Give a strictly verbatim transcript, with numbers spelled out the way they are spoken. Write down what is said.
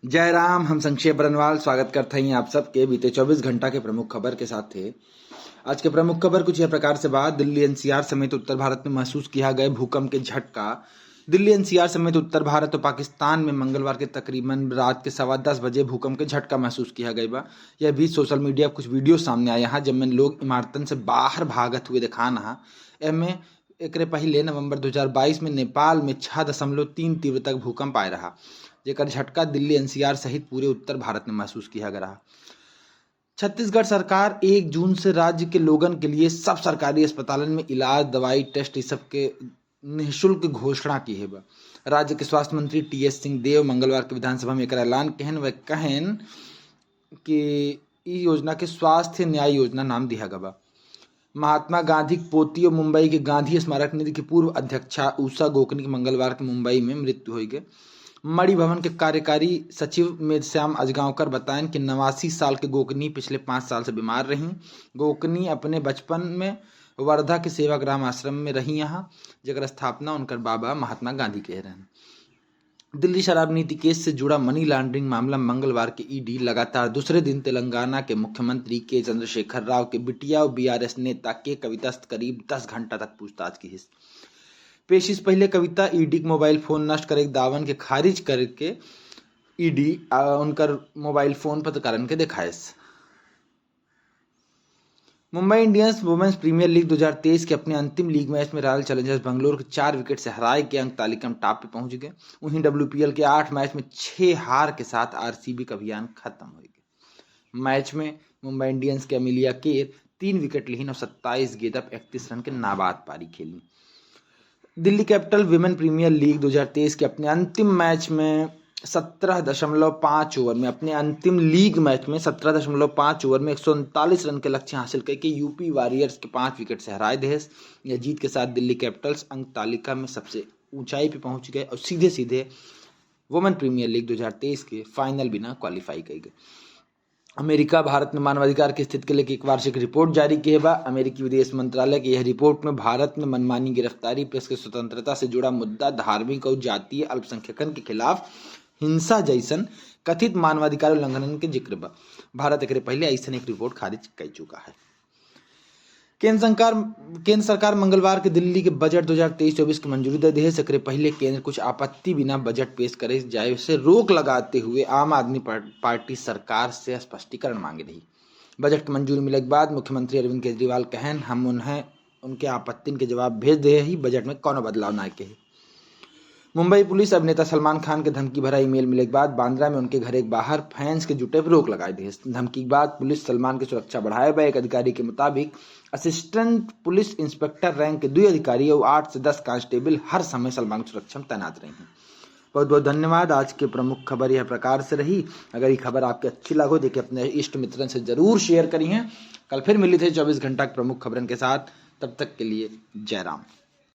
जय राम, हम संक्षेप बरनवाल स्वागत करत हई आप सबके बीते चउबीस घंटा के प्रमुख खबर के साथे। आज के प्रमुख खबर कुछ यह प्रकार से बा। दिल्ली एनसीआर समेत उत्तर भारत में महसूस किहा गए भूकंप के झटका। दिल्ली एनसीआर समेत उत्तर भारत और पाकिस्तान में मंगलवार के तकरीबन रात के सवा दस बजे भूकंप के झटका महसूस किहा गए बा। यह बीच सोशल मीडिया पर कुछ वीडियो सामने आया है, जब में लोग इमारतन से बाहर भागत हुए देखान हा। एमे एकरे पहिले नवंबर दो हज़ार बाईस में नेपाल में छह दशमलव तीन तीव्रता के भूकंप आए रहा, जेकर झटका दिल्ली एनसीआर सहित पूरे उत्तर भारत में महसूस किहा गया रहा। छत्तीसगढ़ सरकार एक जून से राज्य के लोगन के लिए सब सरकारी अस्पतालन में इलाज, दवाई, टेस्ट, इस सब के निःशुल्क घोषणा किहे बा। राज्य के स्वास्थ्य मंत्री टीएस सिंहदेव मंगलवार के विधानसभा में एकर ऐलान कहन। वह कहन कि ई योजना के स्वास्थ्य न्याय योजना नाम दिहा गवा। महात्मा गांधी के पोती और मुंबई के गांधी स्मारक निधि के पूर्व अध्यक्षा उषा गोकनी के मंगलवार के मुंबई में मृत्यु होइ गए। मणि भवन के कार्यकारी सचिव मेघश्याम अजगांवकर बताएन कि नवासी साल के गोकनी पिछले पाँच साल से बीमार रही। गोकनी अपने बचपन में वर्धा के सेवाग्राम आश्रम में रही, यहाँ जेकर स्थापना उनकर बाबा महात्मा गांधी के रहन। दिल्ली शराब नीति केस से जुड़ा मनी लॉन्ड्रिंग मामला मंगलवार के ईडी लगातार दूसरे दिन तेलंगाना के मुख्यमंत्री के चंद्रशेखर राव के बिटिया और बीआरएस नेता के कविता से करीब दस घंटा तक पूछताछ किहिस। पेशी से पहिले कविता ईडी के मोबाइल फोन नष्ट करे के दावन के खारिज करके ईडी उनकर मोबाइल फोन पत्रकारन के देखाइस। Mumbai Indians women's premier league दो हज़ार तेईस के अपने अंतिम लीग मैच में रॉयल चैलेंजर्स बेंगलोर के चार विकेट से हराए के अंक तालिका में टॉप पे पहुंच गए। वहीं डब्ल्यूपीएल के आठ मैच में छह हार के साथ आरसीबी का अभियान खत्म हो गया। मैच में मुंबई इंडियंस के अमेलिया केर तीन विकेट लिहिन और सत्ताईस गेंद पर इकतीस रन के नाबाद पारी खेली। Delhi capital women premiere league दो हज़ार तेईस के अपने अंतिम मैच में सत्रह दशमलव पाँच ओवर में, अपने अंतिम लीग मैच में सत्रह दशमलव पाँच ओवर में एक सौ उनतालीस रन के लक्ष्य हासिल करके यूपी वॉरियर्स के पाँच विकेट से हराए देहेस। यह जीत के साथ दिल्ली कैपिटल्स अंक तालिका में सबसे ऊंचाई पे पहुंच गए और सीधे सीधे वुमेन प्रीमियर लीग दो हज़ार तेईस के फाइनल बिना क्वालिफाई कर गए। अमेरिका भारत में मानवाधिकार की स्थिति के लेके एक वार्षिक रिपोर्ट जारी किहे बा। अमेरिकी विदेश मंत्रालय के यह रिपोर्ट में भारत में मनमानी गिरफ्तारी, प्रेस के स्वतंत्रता से जुड़ा मुद्दा, धार्मिक और जातीय अल्पसंख्यकन के खिलाफ हिंसा जैसन कथित मानवाधिकार उल्लंघनन के जिक्र बा। भारत एकरे पहिले ऐसन एक रिपोर्ट खारिज कर चुका है। केंद्र सरकार केंद्र सरकार मंगलवार के दिल्ली के बजट दो हज़ार तेईस चउबीस के मंजूरी दे देहे। एकरे पहिले केंद्र कुछ आपत्ति बिना बजट पेश करे जाए से रोक लगाते हुए आम आदमी पार-, पार्टी सरकार से स्पष्टीकरण मांगे रही। बजट के मंजूरी मिले के बाद मुख्यमंत्री अरविंद केजरीवाल कहन, हम उन्हें उनके आपत्तिन के जवाब भेज देहे ही, बजट में कौनो बदलाव ना के ही। मुंबई पुलिस अभिनेता सलमान खान के धमकी भरा ईमेल मिले के बाद बांद्रा में उनके घरे के बाहर फैंस के जुटे पे रोक लगाए देहे। धमकी के बाद पुलिस सलमान के सुरक्षा बढ़ाए बा। एक अधिकारी के मुताबिक असिस्टेंट पुलिस इंस्पेक्टर रैंक के दुई अधिकारी और आठ से दस कांस्टेबल हर समय सलमान की सुरक्षा में तैनात रही हैं। बहुत बहुत धन्यवाद। आज के प्रमुख खबर यह प्रकार से रही। अगर ये खबर आपके अच्छी लागो, देखिए अपने इष्ट मित्रन से जरूर शेयर करी हैं। कल फिर मिली थे चउबीस घंटा के प्रमुख खबरन के साथ। तब तक के लिए जय राम।